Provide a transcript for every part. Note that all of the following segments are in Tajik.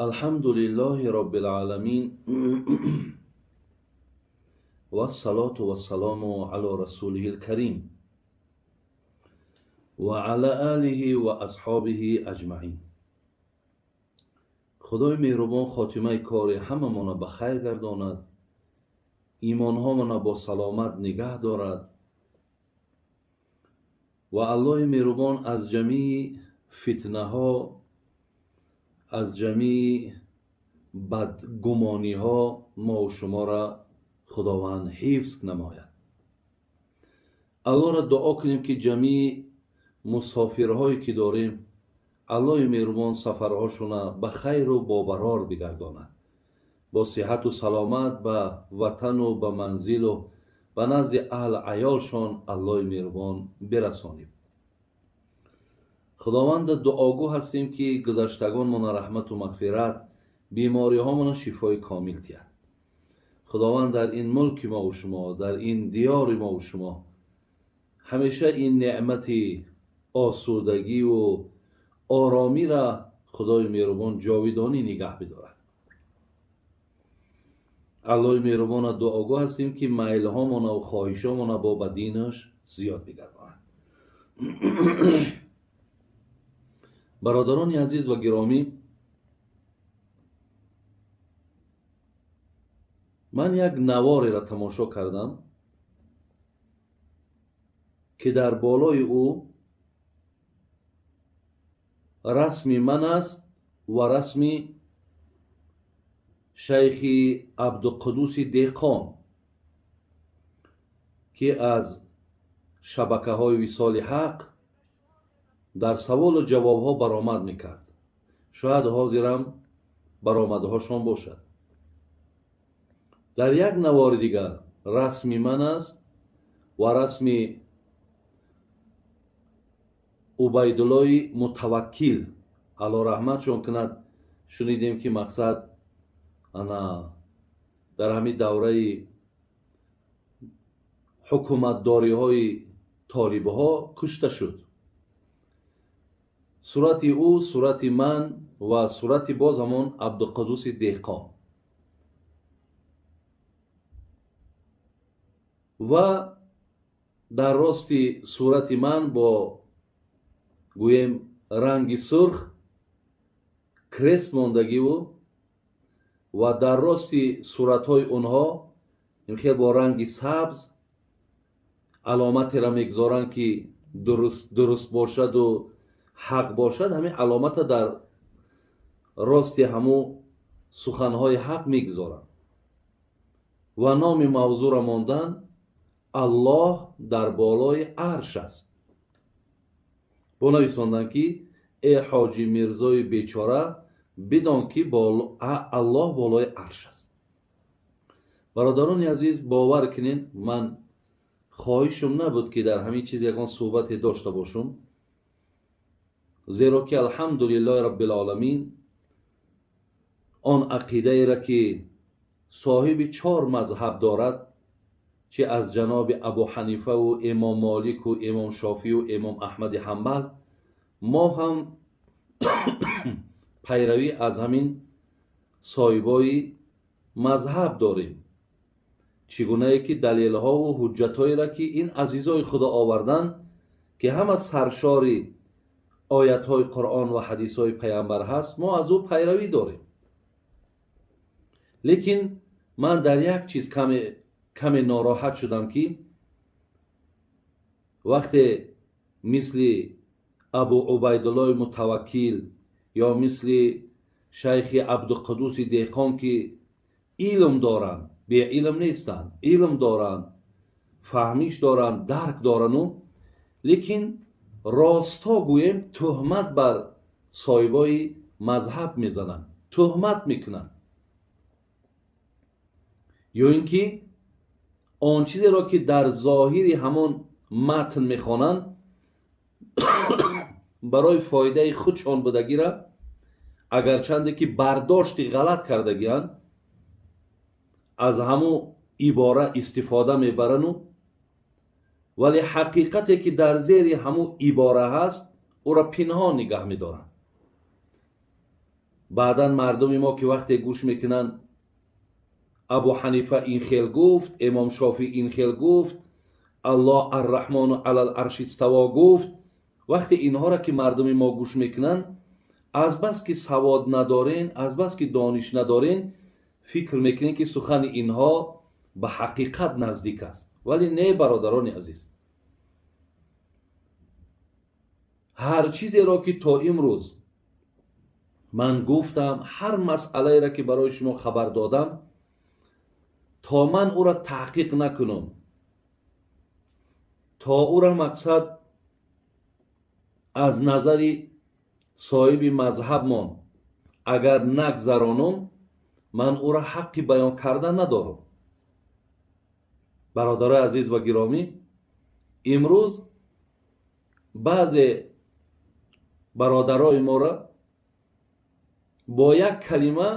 Алҳамду лиллоҳи роббил оламин вассалоту вассалому ало расулиҳил карим ва ала олиҳи ва асҳобиҳи аҷмаин. Худои меҳрубон хотимаи кори ҳамамона ба хайр гардонад, имонҳомона бо саломат нигаҳ дорад ва Аллоҳи меҳрубон аз ҷамии фитнаҳо, аз ҷамии бадгумониҳо мову шуморо Худованд ҳифз намояд. Аллоҳро дуо кунем, ки ҷамии мусофирҳое ки дорем, Аллоҳи меҳрубон сафарҳошона ба хайру бобарор бигардонад, бо сиҳату саломат ба ватану ба манзилу ба назди аҳл аёлшон Аллоҳи меҳрубон бирасонем. Худованда дуогӯ ҳастем, ки гузаштагонмона раҳмату мағфират, бемориҳомона шифои комил диҳад. Худованд дар ин мулки мову шумо, дар ин диёри мову шумо ҳамеша ин неъмати осудагиву оромиро Худои меҳрубон ҷовидонӣ нигаҳ бидорад. Аллоҳи меҳрубона дуогӯ ҳастем, ки майлҳомона хоҳишомона бо ба динаш зиёд бигардонад. Бародарони азиз ва гиромӣ, ман як навореро тамошо кардам, ки дар болои ӯ расми ман аст ва расми шайхи Абдуқудуси Деҳқон, ки аз шабакаҳои Висоли Ҳақ дар саволу ҷавобҳо баромад мекард. Шояд ҳозирам баромадҳошон бошад. Дар як навори дигар расми ман аст ва расми Убайдуллои Мутаваккил, Аллоҳ раҳматшон кунад. Шунидем, ки мақсад ана дар ҳамин давраи ҳукуматдориҳои толибҳо кушта шуд. Сурати ӯ, сурати ман ва сурати боз ҳамон Абдуқудуси Деҳқон. Ва дар рости сурати ман бо гӯем ранги сурх крест мондагиву ва дар рости суратҳои онҳо инхел бо ранги сабз аломатеро мегузоранд, ки дуруст бошаду ҳақ бошад. Ҳамин аломата дар рости ҳамун суханҳои ҳақ мегузоранд ва номи мавзӯъро мондан Аллоҳ дар болои арш аст. Бо нависонданд, ки э ҳоҷи Мирзои бечора, бидон ки Аллоҳ болои арш аст. Бародарони азиз, бовар кунед, ман хоҳишум набуд, ки дар ҳамин чиз ягон суҳбате дошта бошум, зеро ки алҳамдулиллоҳи роббил оламин он ақидаеро, ки соҳиби чор мазҳаб дорад, чи аз ҷаноби Абу Ҳанифаву имом Молику имом Шофию имом Аҳмади Ҳанбал, мо ҳам пайравӣ аз ҳамин соҳибои мазҳаб дорем. Чӣ гунае ки далелҳову ҳуҷҷатҳоеро, ки ин азизои Худо оварданд, ки ҳама саршори оятҳои Қуръон ва ҳадисҳои Пайғамбар ҳаст, мо аз ӯ пайравӣ дорем. Лекин ман дар як чиз каме нороҳат шудам, ки вақте мисли Абу Убайдуллои Мутаваккил ё мисли шайхи Абдуқудуси Деҳқон, ки илм доранд, беилм нестанд, илм доранд, фаҳмиш доранд, дарк дорану, лекин росто гӯем, туҳмат бар соҳибои мазҳаб мезананд, туҳмат мекунанд, ё ин ки он чизеро, ки дар зоҳири ҳамон матн мехонанд, барои фоидаи худшон будагира, агарчанде ки бардошти ғалат кардагианд, аз ҳамун ибора истифода мебарану, вале ҳақиқате, ки дар зери ҳамун ибора ҳаст, ӯро пинҳон нигаҳ медоранд. Баъдан мардуми мо ки вақте гӯш мекунанд, Абу Ҳанифа ин хел гуфт, Имом Шофӣ ин хел гуфт, Аллоҳ Арраҳмону алал арши иставо гуфт, вақте инҳоро ки мардуми мо гӯш мекунанд, азбаски савод надорен, азбаски дониш надорен, фикр мекунем ки сухани инҳо ба ҳақиқат наздик аст. Вале не, бародарони азиз, ҳар чизеро ки то имрӯз ман гуфтам, ҳар масъалаеро ки барои шумо хабар додам, то ман ӯро таҳқиқ накунам, то ӯро мақсад аз назари соҳиби мазҳабмон агар нагзаронам, ман ӯро ҳаққи баён кардан надорам. Бародарои азиз ва гиромӣ, имрӯз баъзе бародарои моро бо як калима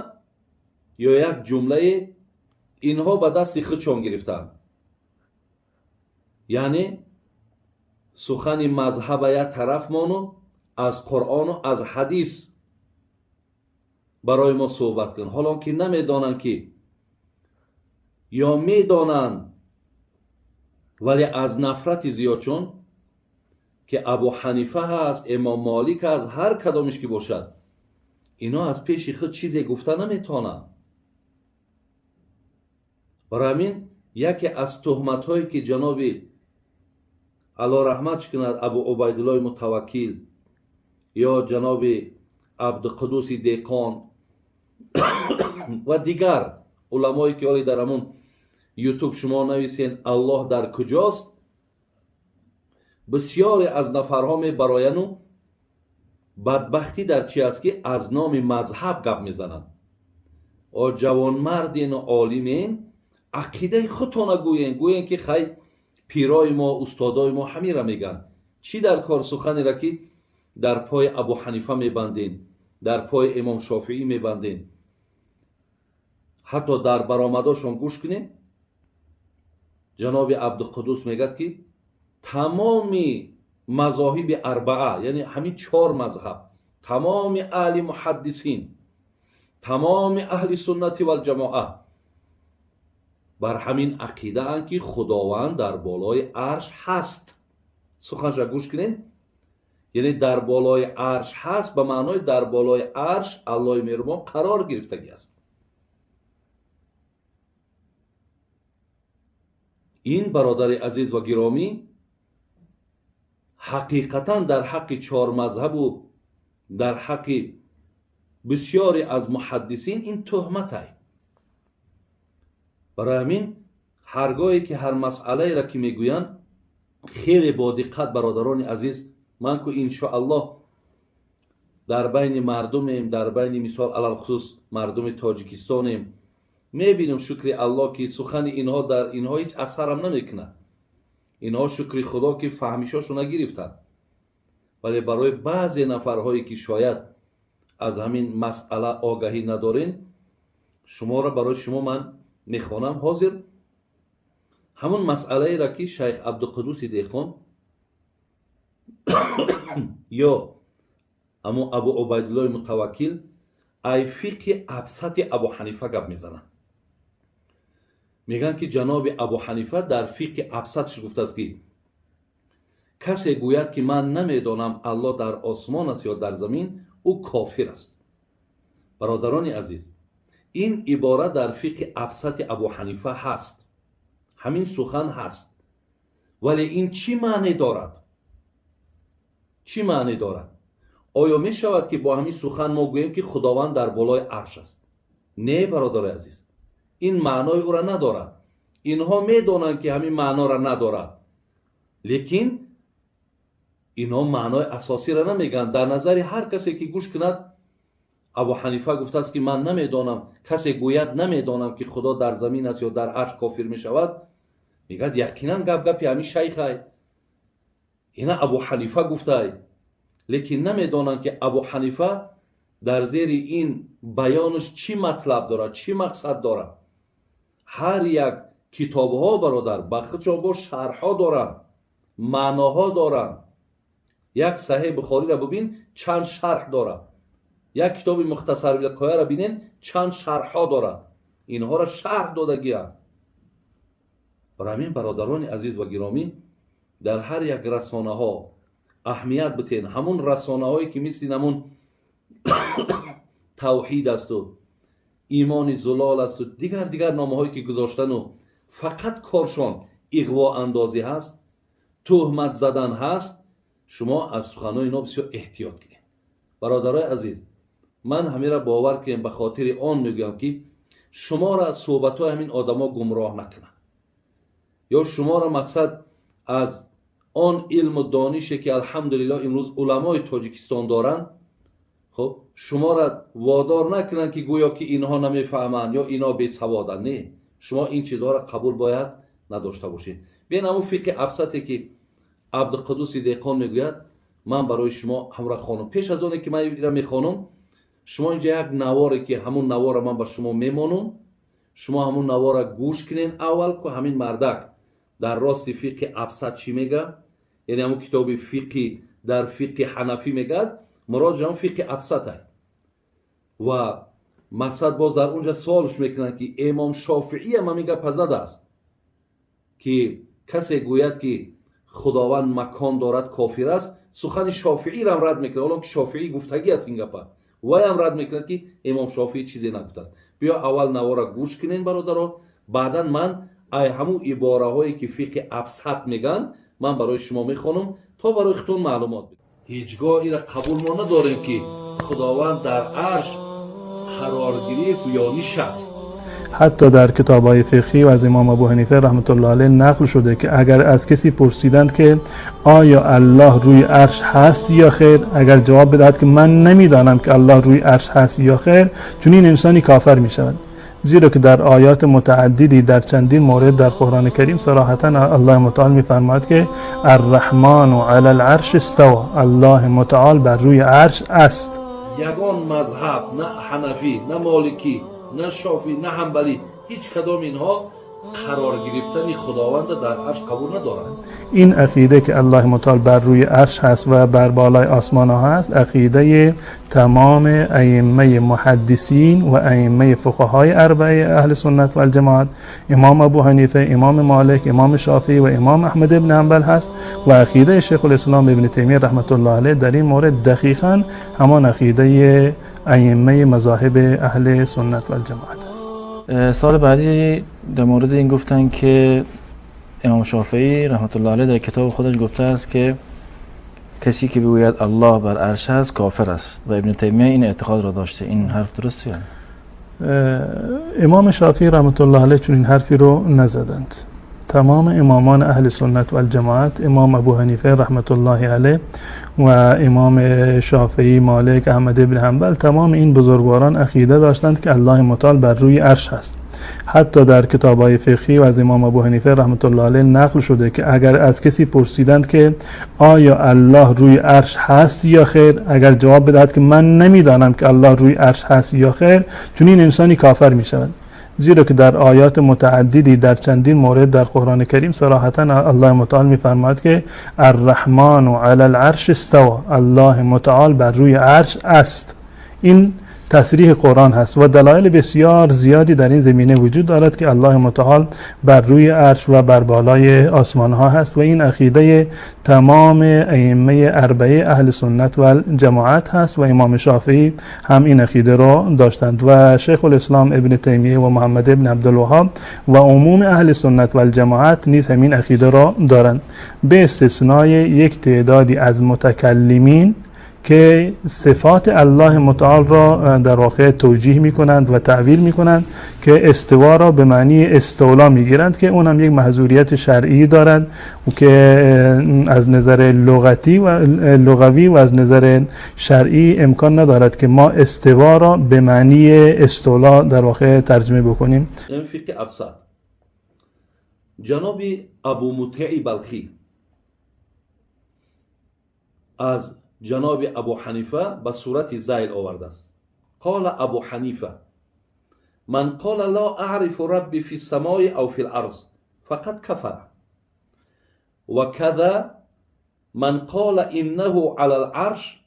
ё як ҷумлае инҳо ба дасти худшон гирифтанд. Яъне сухани мазҳаба як тараф мону аз Қуръону аз ҳадис барои мо суҳбат кун, ҳолон ки намедонанд ки ё медонанд, вале аз нафрати зиёдчун ки Абу Ҳанифа ҳаст, Имом Молик ҳаст, ҳар кадомиш ки бошад, ино аз пеши худ чизе гуфта наметавонанд. Барои ҳамин яке аз туҳматҳое ки ҷаноби Аллоҳ раҳматш кунад Абу Убайдуллои Мутаваккил ё ҷаноби Абдуқудуси Деҳқон ва дигар уламое ки ҳоле дар ҳамун Ютуб шумо нависен Аллоҳ дар куҷост, бисёре аз нафарҳо мебарояну бадбахтӣ дар чи аст ки аз номи мазҳаб гап мезананд. О ҷавонмардену олимен, ақидаи худтона гӯен, гӯен ки хай пирои мо, устодои мо ҳамира мегӯянд. Чӣ дар кор суханеро ки дар пои Абу Ҳанифа мебанден, дар пои Имом Шофиӣ мебанден? Ҳатто дар баромадошон гӯш кунем, ҷаноби Абдуқудус мегӯяд ки тамоми мазоҳиби арбаа, яъне ҳамин чор мазҳаб, тамоми аҳли муҳаддисин, тамоми аҳли суннати валҷамоа бар ҳамин ақидаанд ки Худованд дар болои арш ҳаст. Суханша гӯш кунед, яъне дар болои арш ҳаст ба маънои дар болои арш Аллоҳи меҳрубон қарор гирифтагӣ аст. Ин бародари азиз ва гиромӣ ҳақиқатан дар ҳаққи чор мазҳабу дар ҳаққи бисёре аз муҳаддисин ин туҳматай. Барои ҳамин ҳаргоҳе ки ҳар масъалаеро ки мегӯянд, хеле бо диққат бародарони азиз, ман ку иншоаллоҳ дар байни мардумем, дар байни мисол алалхусус мардуми тоҷикистонем, мебинем шукри Аллоҳ ки сухани инҳо дар инҳо ҳеҷ асарам намекунад. Инҳо шукри Худо ки фаҳмишошона гирифтанд. Вале барои баъзе нафарҳое ки шояд аз ҳамин масъала огаҳӣ надорен, шуморо барои шумо ман мехонам ҳозир ҳамун масъалаеро ки шайх Абдуқудуси Деҳқон ё ҳамун Абу Убайдуллои Мутаваккил ай фиқҳи абсати Абу Ҳанифа гап мезананд. Мегӯянд ки ҷаноби Абу Ҳанифа дар фиқҳи абсатш гуфтааст ки касе гӯяд ки ман намедонам Аллоҳ дар осмон аст ё дар замин, ӯ кофир аст. Бародарони азиз, ин ибора дар фиқҳи абсати Абу Ҳанифа ҳаст, ҳамин сухан ҳаст, вале ин чӣ маъне дорад? Чӣ маъне дорад? Оё мешавад ки бо ҳамин сухан мо гӯем ки Худованд дар болои арш аст? Не, бародари азиз, ин маънои ӯра надорад. Инҳо медонанд ки ҳамин маънора надорад, лекин инҳо маънои асосиро намегӯянд. Дар назари ҳар касе ки гӯш кунад, Абу Ҳанифа гуфтааст ки ман намедонам, касе гӯяд намедонам ки Худо дар замин аст ё дар арш, кофир мешавад. Мегӯяд яқинан гап гапи ҳамин шайхай, ина Абу Ҳанифа гуфтай, лекин намедонанд ки Абу Ҳанифа дар зери ин баёнаш чӣ матлаб дорад, чӣ мақсад дорад. Ҳар як китобҳо бародар ба худшон бо шарҳҳо доранд, маъноҳо доранд. Як Саҳеҳи Бухориро бубин, чанд шарҳ дорад. Як китоби Мухтасар Виқояро бинен, чанд шарҳҳо дорад, инҳоро шарҳ додагианд. Барои ҳамин, бародарони азиз ва гиромӣ, дар ҳар як расонаҳо аҳамият битен. Ҳамун расонаҳое ки мисли намун Тавҳид асту Имони Зулол асту дигар дигар номаҳое ки гузоштану фақат коршон иғвоандозӣ ҳаст, тӯҳмат задан ҳаст, шумо аз суханҳои ино бисёр эҳтиёт кунед. Бародарои азиз, ман ҳамира, бовар кунем, ба хотири он мегӯям, ки шуморо суҳбатҳои ҳамин одамо гумроҳ накунад ё шуморо мақсад аз он илму донише, ки алҳамдулиллоҳ имрӯз уламои Тоҷикистон доранд, хуб, шуморо водор накунанд, ки гӯё ки инҳо намефаҳманд ё инҳо бесаводанд. Не, шумо ин чизҳоро қабул бояд надошта бошед. Биен, ҳамун фиқҳи абсате, ки Абдуқудуси Деҳқон мегӯяд, ман барои шумо ҳамра хонум. Пеш аз оне ки ман ира мехонум, шумо инҷа як наворе, ки ҳамун навора ман ба шумо мемонум, шумо ҳамун навора гӯш кунен аввал, ку ҳамин мардак дар рости фиқҳи абсат чӣ мега, яъне ҳамун китоби фиқҳи дар фиқҳи ҳанафӣ мегӯяд, муроҷиам фиқҳи абсатай. Ва мақсад боз дар унҷа суолш мекунанд, ки Имом Шофииам ҳамин гапа задааст, ки касе гӯяд, ки Худованд макон дорад, кофир аст. Сухани Шофиирам рад мекунад, ҳолон ки Шофиӣ гуфтагӣ аст ин гапа, вайам рад мекунад, ки Имом Шофиӣ чизе нагуфтааст. Биё, аввал навора гӯш кунен, бародаро, баъдан ман ай ҳамун ибораҳое, ки фиқҳи абсат мегӯянд, ман барои шумо мехонам, то барои худтон маълумот. Ҳеҷ гоҳ ира қабул мо надорем, ки Худованд дар арш қарор гирифт ё нишаст. حتی در کتاب های فقهی و از امام ابو حنیفه رحمت الله علیه نقل شده که اگر از کسی پرسیدند که آیا الله روی عرش هست یا خیر، اگر جواب بدهد که من نمیدانم که الله روی عرش هست یا خیر، چنین انسانی کافر می شود. زیرا که در آیات متعددی در چندین مورد در قرآن کریم صراحتا الله متعال میفرماید که الرحمن علی العرش استوی، الله متعال بر روی عرش است. Ягон мазҳаб, на ҳанафӣ, на моликӣ, на шофӣ, на ҳанбалӣ, ҳеҷ кадом инҳо қарор гирифтани Худованда дар арш қабул надоранд. این عقیده که الله متعال بر روی عرش هست و بر بالای آسمان ها هست، عقیده تمام ائمه محدثین و ائمه فقهای اربعه اهل سنت و الجماعت، امام ابو حنیفه، امام مالک، امام شافعی و امام احمد ابن حنبل هست و عقیده شیخ الاسلام ابن تیمیه رحمت الله علیه در این مورد دقیقا همان عقیده ائمه مذاهب اهل سنت و الجماعت است. سال بعدی در مورد این گفتن که امام شافعی رحمت الله علیه در کتاب خودش گفته است که کسی که بگوید الله بر عرش است کافر است و ابن تیمیه این اعتقاد را داشته. این حرف درسته یا نه؟ امام شافعی رحمت الله علیه چنین حرفی رو نزدند. تمام امامان اهل سنت و الجماعت، امام ابو حنیفه رحمت الله علیه و امام شافعی، مالک، احمد ابن حنبل، تمام این بزرگواران عقیده داشتند که الله متعال بر روی عرش هست. حتی در کتاب های فقهی و از امام ابو حنیفه رحمت الله علیه نقل شده که اگر از کسی پرسیدند که آیا الله روی عرش هست یا خیر، اگر جواب بدهد که من نمیدانم که الله روی عرش هست یا خیر، چنین انسانی کافر می شود. زیرا که در آیات متعددی در چندین مورد در قرآن کریم صراحتا الله متعال میفرماید که الرحمن علی العرش استوی، الله متعال بر روی عرش است. این تصریح قرآن هست و دلایل بسیار زیادی در این زمینه وجود دارد که الله متعال بر روی عرش و بر بالای آسمان ها هست و این عقیده تمام ائمه اربعه اهل سنت و جماعت هست و امام شافعی هم این عقیده را داشتند و شیخ الاسلام ابن تیمیه و محمد ابن عبدالوهاب و عموم اهل سنت و الجماعت نیز همین عقیده را دارند، به استثنای یک تعدادی از متکلمین که صفات الله متعال را در واقع توجیه میکنند و تعویل میکنند که استوا را به معنی استولا میگیرند که اونم یک محظوریت شرعی دارد و که از نظر لغتی و لغوی و از نظر شرعی امکان ندارد که ما استوا را به معنی استولا در واقع ترجمه بکنیم. این فقه ابسط جناب ابو مطیع بلخی از جناب ابو حنیفه به صورت ذیل آورده است: قال ابو حنیفه من قال لا اعرف ربی فی السماء او فی الارض فقد کفر و کذا من قال انه علی العرش.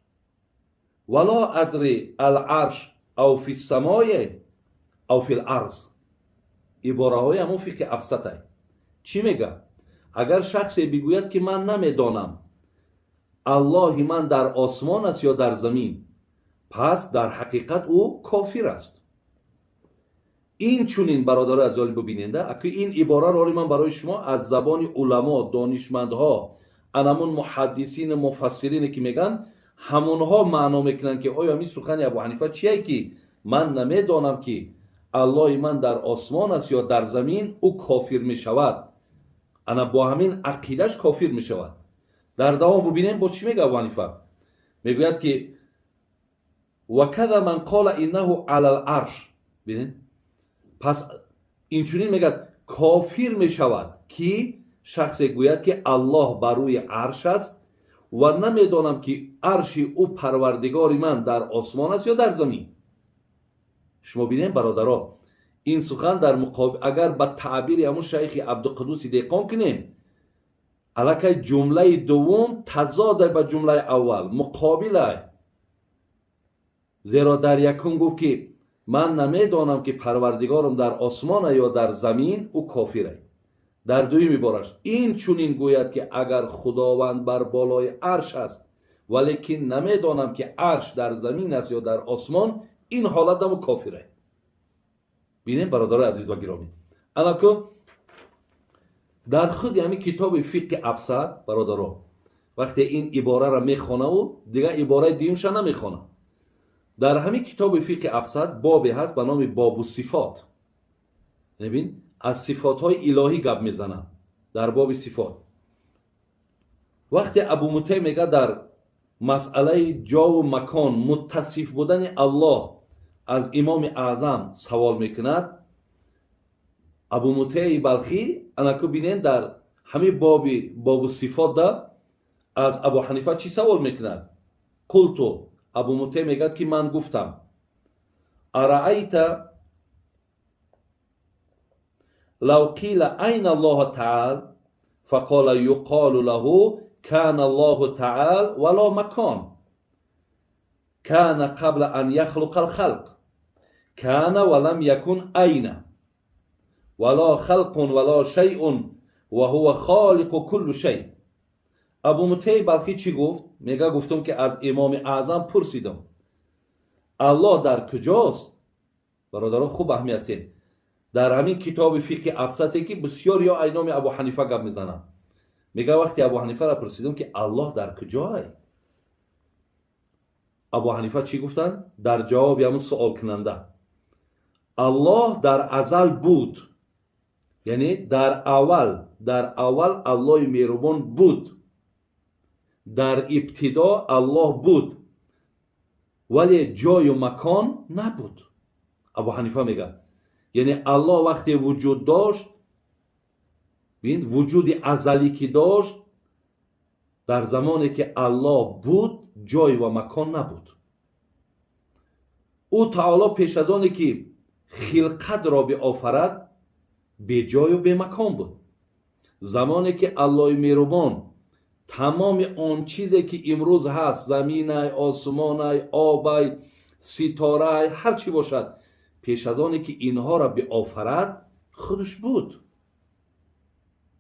ولا ادری العرش او فی السماء او فی الارض. عباره‌های همون فقه ابسطه. چی میگه؟ اگر شخصی بگوید که من نمیدانم الله من در آسمان است یا در زمین، پس در حقیقت او کافر است. این چونین برادر از ببیننده که این عباره رو من برای شما از زبان علما، دانشمندها، انمون محدثین، مفسرین که میگن، همونها معنا میکنن که آیا این سخن ابو حنیفه چیه که من نمیدانم که الله من در آسمان است یا در زمین، او کافر میشود. انا با همین عقیدش کافر میشود. در دوام ببینیم با چی میگه ابو حنیفه. میگوید که وکذا من قال انه علی العرش. ببینید، پس این چنین میگه کافر میشود که شخص گوید که الله بر روی عرش است و نمیدانم که عرش او پروردگار من در آسمان است یا در زمین. شما بینید برادرها، این سخن در مقابل اگر به تعبیر همون شیخ عبدالقدوس دهقان کنیم، الکی جمله دوم تضاد به جمله اول، مقابله. زیرا در یکم گفت که من نمیدانم که پروردگارم در آسمان یا در زمین، او کافره. در دویم عبارش این چنین گوید که اگر خداوند بر بالای عرش است ولیکن نمیدانم که عرش در زمین است یا در آسمان، این حالت هم کافره. بینیم برادر عزیز و گرامی، انا در خود همین کتاب فقه ابسط برادرها وقتی این عباره را میخوانه و دیگه عباره دیمش نمیخوانه، در همین کتاب فقه ابسط بابی هست به نام باب الصفات. ببین از صفات های الهی گپ میزنه در باب صفات. وقتی ابو مطیع میگه در مسئله جا و مکان متصف بودن الله از امام اعظم سوال میکند، ابو مطیع بلخی انکو بینین در همین باب صفات ده از ابو حنیفه چی سوال میکند؟ قلتو، ابو مطیع میگه که من گفتم ارأیت لو قیل این الله تعالی فقال یقال له كان الله تعالى ولا مكان كان قبل أن يخلق الخلق كان ولم يكن أين ولا خلق ولا شيء وهو خالق كل شيء. ابو مطیع بلخی چی گفت؟ میگه گفتم که از امام اعظم پرسیدم الله در کجاست؟ برادران خوب اهمیت در همین کتاب فقه ابسطه که بسیار یا اینام ابو حنیفه گپ میزنن. میگه وقتی ابو حنیفه را پرسیدم که الله در کجای؟ ابو حنیفه چی گفتن؟ در جواب همون سوال کننده الله در ازل بود، یعنی در اول الله مهربان بود، در ابتدا الله بود ولی جای و مکان نبود. ابو حنیفه میگه یعنی الله وقتی وجود داشت، ببین وجود ازلی که داشت، در زمانی که الله بود جای و مکان نبود. او تعالی پیش از آنی که خلقت را بیافرد بی جای و بی مکان بود. زمانی که الله مهربان تمام آن چیزی که امروز هست، زمین، آسمان، آب، ستاره، هر چی باشد، پیش از آنی که اینها را بیافرد خودش بود.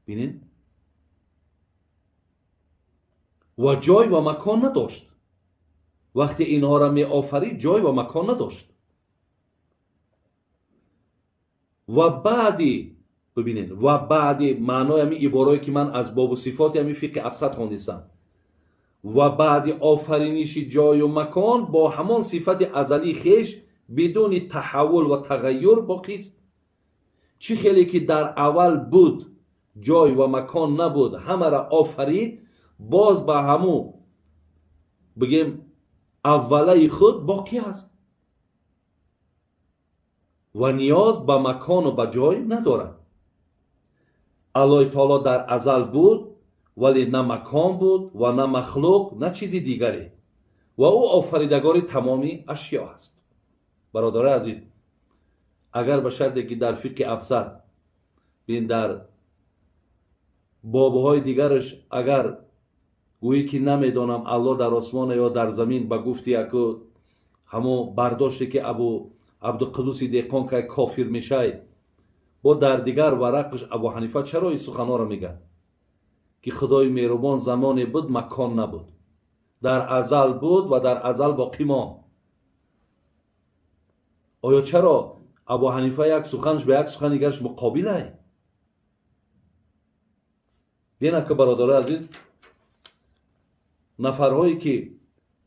بینین و جای و مکان نداشت. وقتی اینها را می آفرید جای و مکان نداشت. و بعدی ببینین، و بعدی معنای همین عبارایی که من از باب و صفات همین فقه ابسط خواندیستم، و بعد آفرینش جای و مکان با همان صفت ازلی خیش بدون تحول و تغییر باقی است. چی خیلی که در اول بود جای و مکان نبود، همه را آفرید، باز به همو بگیم اوله خود باقی است و نیاز به مکان و به جای ندارد. الله تعالی در ازل بود ولی نه مکان بود و نه مخلوق نه چیزی دیگری، و او آفریدگار تمامی اشیا است. برادرای عزیز، اگر به شرطی که در فقه ابسط بین در بابهای دیگرش اگر Гӯӣ ки намедонам Аллоҳ дар осмон ё дар замин, ба гуфти яку ҳамо бардоште ки Абу Абдуқудуси Деҳқон кай кофир мешай. Бо дар дигар варақш Абу Ҳанифа чаро ин суханҳоро мегӯяд, ки Худои меҳрубон замоне буд, макон набуд, дар азал буд ва дар азал боқӣ монд. Оё чаро Абу Ҳанифа як суханш ба як сухани дигараш муқобилай? Бинак, бародарои азиз, нафарҳое ки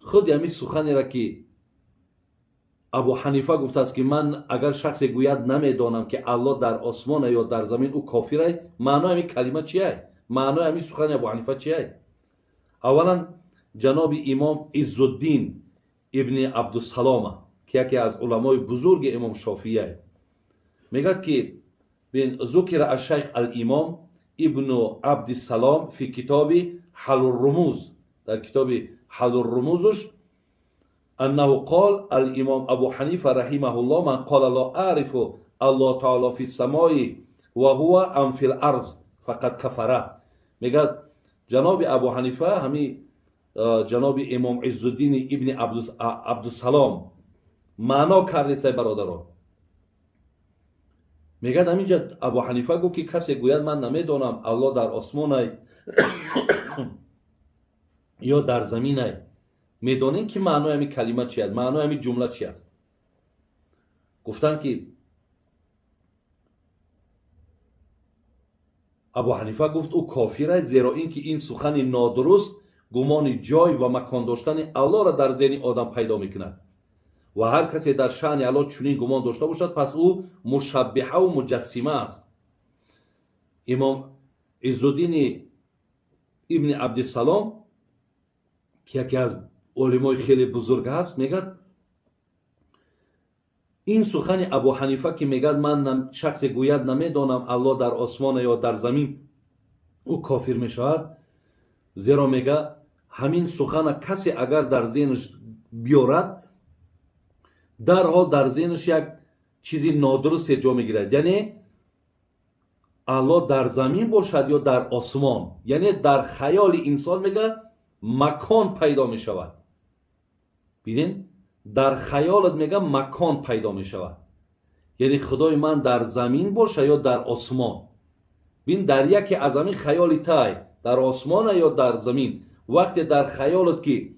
худи ҳамин суханеро ки Абу Ҳанифа гуфтааст, ки ман агар шахсе гӯяд намедонам ки Аллоҳ дар осмона ё дар замин, ӯ кофирай, маънои ҳамин калима чиай? Маънои ҳамин сухани Абу Ҳанифа чиай? Аввалан, ҷаноби имом Иззуддин ибни Абдусалома, ки яке аз уламои бузурги имом Шофиай, мегӯяд ки зукира ашшайх ал-имом ибну Абдисалом фи китоби Ҳалуррумуз, дар китоби Ҳалуррумузуш, аннаҳу қол ал-имом Абу Ҳанифа раҳимаҳуллоҳ: ман қола ло аърифу Аллоҳ таоло фи самои ва ҳува ам фил арз фақад кафара. Мегӯяд ҷаноби Абу Ҳанифа, ҳами ҷаноби имом Иззуддини ибни Абдусалом маъно кардесай, бародарон. Мегӯяд, ҳаминҷа Абу Ҳанифа гуфт, ки касе гӯяд ман намедонам Аллоҳ дар осмонай ё дар заминай, медонем ки маънои ҳамин калима чи аст, маънои ҳамин ҷумла чи аст? Гуфтанд, ки Абу Ҳанифа гуфт, ӯ кофир аст, зеро ин ки ин сухани нодуруст гумони ҷой ва макон доштани Аллоҳро дар зеҳни одам пайдо мекунад ва ҳар касе дар шаъни Аллоҳ чунин гумон дошта бошад, пас ӯ мушаббиҳаву муҷассима аст. Имом Иззуддини ибни Абдисалом, ки яке аз олимои хеле бузург ҳаст, мегӯяд, ин сухани Абу Ҳанифа, ки мегӯяд ман шахсе гӯяд намедонам Аллоҳ дар осмона ё дар замин, ӯ кофир мешавад, зеро мегӯяд, ҳамин сухана касе агар дар зеҳнаш биёрад, дарҳол дар зеҳнаш як чизи нодурусте ҷо мегирад, яъне Аллоҳ дар замин бошад ё дар осмон, яъне дар хаёли инсон, мегӯяд, макон пайдо мешавад. Бинен, дар хаёлат, мегӯяд, макон пайдо мешавад, яъне Худои ман дар замин боша ё дар осмон. Бин, дар яке аз ҳамин хаёли тай, дар осмона ё дар замин, вақте дар хаёлат ки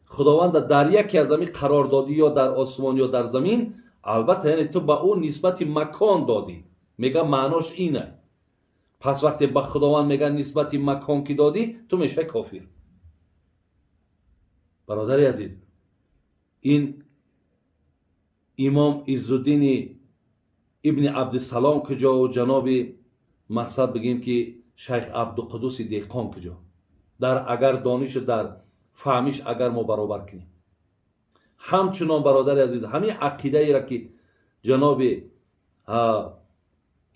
Худованда дар яке аз ҳамин қарор додӣ, ё дар осмон ё дар замин, албатта, яъне ту ба ӯ нисбати макон додӣ. Мега, маънош ина. Пас вақте ба Худованд, мега, нисбати макон ки додӣ, ту мешавӣ кофир. Бародари азиз, ин имом Иззуддини ибни Абдисалом куҷо, ҷаноби мақсад бигем ки шайх Абдуқудуси Деҳқон куҷо, дар агар донишу дар фаҳмиш агар мо баробар кунем. Ҳамчунон, бародари азиз, ҳамин ақидаеро ки ҷаноби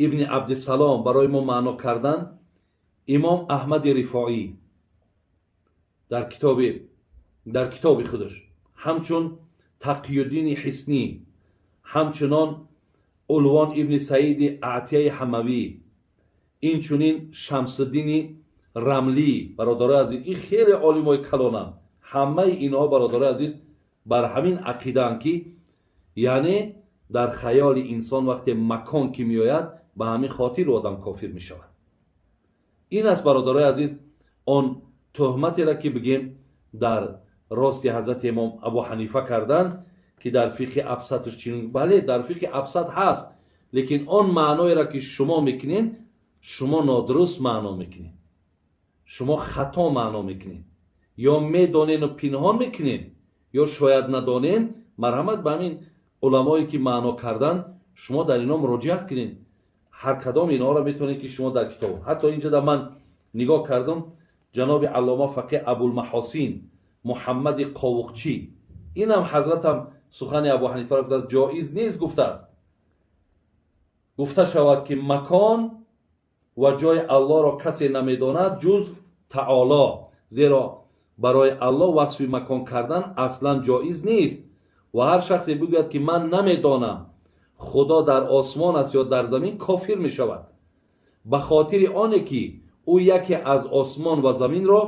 ибни Абдисалом барои мо маъно кардан, имом Аҳмади Рифоӣ дар китоби худаш, ҳамчун Тақиюддини Ҳиснӣ, ҳамчунон Улвон ибни Саиди Аътияи Ҳамавӣ, инчунин Шамсуддини Рамлӣ, бародарои азиз, ин хеле олимои калонанд. Ҳамаи инҳо, бародарои азиз, бар ҳамин ақидаанд, ки яъне дар хаёли инсон вақте макон ки меояд, ба ҳамин хотир одам кофир мешавад. Ин аст, бародарои азиз, он тӯҳматеро ки бигем дар рости ҳазрати имом Абу Ҳанифа карданд, ки дар фиқҳи абсатш чунин. Бале, дар фиқҳи абсат ҳаст, лекин он маъноеро ки шумо мекунед, шумо нодуруст маъно мекунед, шумо хато маъно мекунед, ё медонену пинҳон мекунед, ё шояд надонен. Марҳамат, ба ҳамин уламое ки маъно карданд, шумо дар ино муроҷиат кунед. Ҳар кадом инҳоро метавонед ки шумо дар китоб, ҳатто инҷо да ман нигоҳ кардам, ҷаноби аллома фақеҳ Абулмаҳосин Муҳаммади Қовуқчӣ, инам ҳазратам сухани Абу Ҳанифаро гуфтааст, ҷоиз нест гуфтааст, гуфта шавад ки макон ва ҷои Аллоҳро касе намедонад ҷуз Таоло, зеро барои Аллоҳ васфи макон кардан аслан ҷоиз нест ва ҳар шахсе бигӯяд ки ман намедонам Худо дар осмон аст ё дар замин, кофир мешавад, ба хотири оне ки ӯ яке аз осмон ва заминро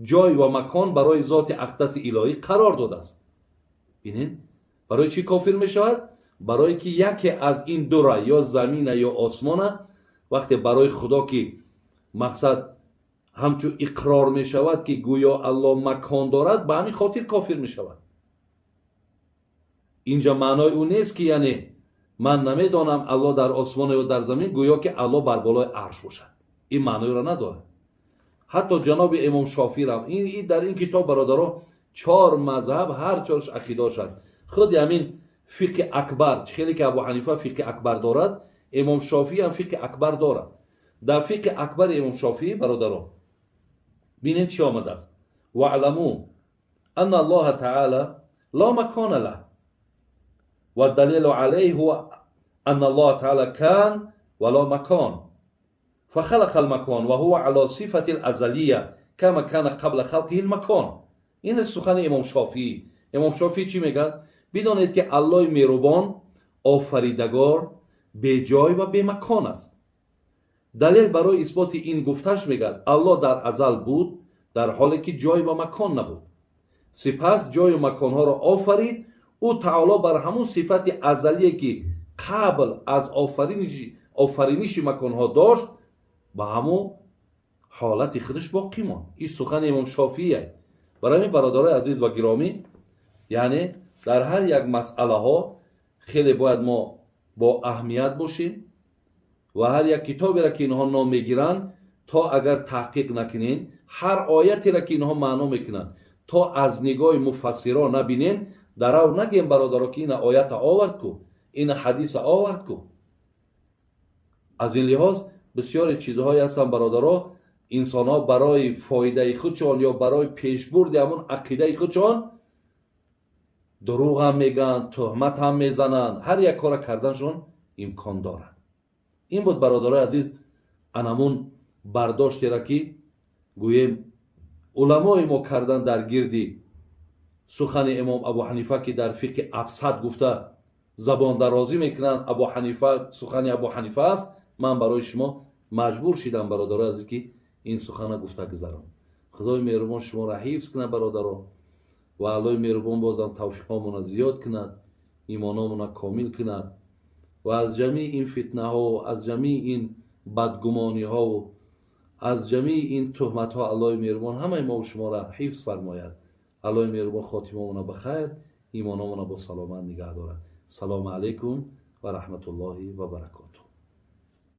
ҷой ва макон барои зоти ақдаси илоҳӣ қарор додааст. Бинед, барои чӣ кофир мешавад? Барое ки яке аз ин дура, ё замина ё осмона, вақте барои Худо ки мақсад ҳамчун иқрор мешавад, ки гӯё Аллоҳ макон дорад, ба ҳамин хотир кофир мешавад. Инҷа маънои ӯ нест, ки яъне ман намедонам Аллоҳ дар осмон ё дар замин, гӯё ки Аллоҳ бар болои арш бошад. Ин маъноеро надорад. Ҳатто ҷаноби имом Шофирам ин дар ин китоб, бародаро, чор мазҳаб ҳар чорш ақидаош аст. Худи ҳамин фиқҳи акбар, чӣ хеле ки Абу Ҳанифа фиқҳи акбар дорад, имом Шофиӣ ҳам фиқҳи акбар дорад. Дар фиқҳи акбари имом Шофиӣ, бародаро, бинед чӣ омадааст: واعلموا أن الله تعالى لا مكان له والدليل عليه هو أن الله تعالى كان ولا مكان فخلق المكان وهو على صفة الأزلية كما كان قبل خلقه المكان. Ин сухани имом Шофиӣ. Имом Шофиӣ чӣ мегӯяд? Бидонед, ки Аллоҳи меҳрубон, офаридагор, беҷой ва бемакон аст. Далел барои исботи ин гуфташ, мегӯяд, Аллоҳ дар азал буд, дар ҳоле ки ҷой ва макон набуд, сипас ҷою маконҳоро офарид. Ӯ таоло бар ҳамун сифати азалие, ки қабл аз офариниши маконҳо дошт, ба ҳамун ҳолати худаш боқӣ монд. Ин сухани имом Шофиие. Барои ҳамин, бародарои азиз ва гиромӣ, яъне дар ҳар як масъалаҳо хеле бояд мо бо аҳамият бошем ва ҳар як китоберо, ки инҳо ном мегиранд, то агар таҳқиқ накунем, ҳар оятеро, ки инҳо маъно мекунанд, то аз нигоҳи муфассиро набинем, дарав нагем, бародаро, ки ина оята овард ку, ина ҳадиса овард ку. Аз ин лиҳоз бисёре чизҳое ҳастанд, бародаро, инсонҳо барои фоидаи худшон ё барои пешбурди ҳамон ақидаи худшон дурӯғ ҳам мегӯянд, тӯҳмат ҳам мезананд, ҳар як кора карданшон имкон дорад. Ин буд, бародарои азиз, анамун бардоштеро, ки гӯем, уламои мо кардан дар гирди сухани имом Абу Ҳанифа, ки дар фиқҳи абсад гуфта забондарозӣ мекунанд. Абу Ҳанифа, сухани Абу Ҳанифа аст. Ман барои шумо маҷбур шидам, бародарои азиз, ки ин сухана гуфта гузарам. Худои меҳрубон шуморо ҳифз кунад, бародаро, ва Аллоҳи меҳрубон бозам тавфиқомона зиёд кунад, имономона комил кунад ва аз ҷамии ин фитнаҳо, аз ҷамии ин бадгумониҳову аз ҷамии ин туҳматҳо Аллоҳи меҳрубон ҳамаи мову шуморо ҳифз фармояд. Аллоҳи меҳрубон хотимамона ба хайр, имономона бо саломат нигаҳ дорад. Салому алайкум ва раҳматуллоҳи ва баракоту.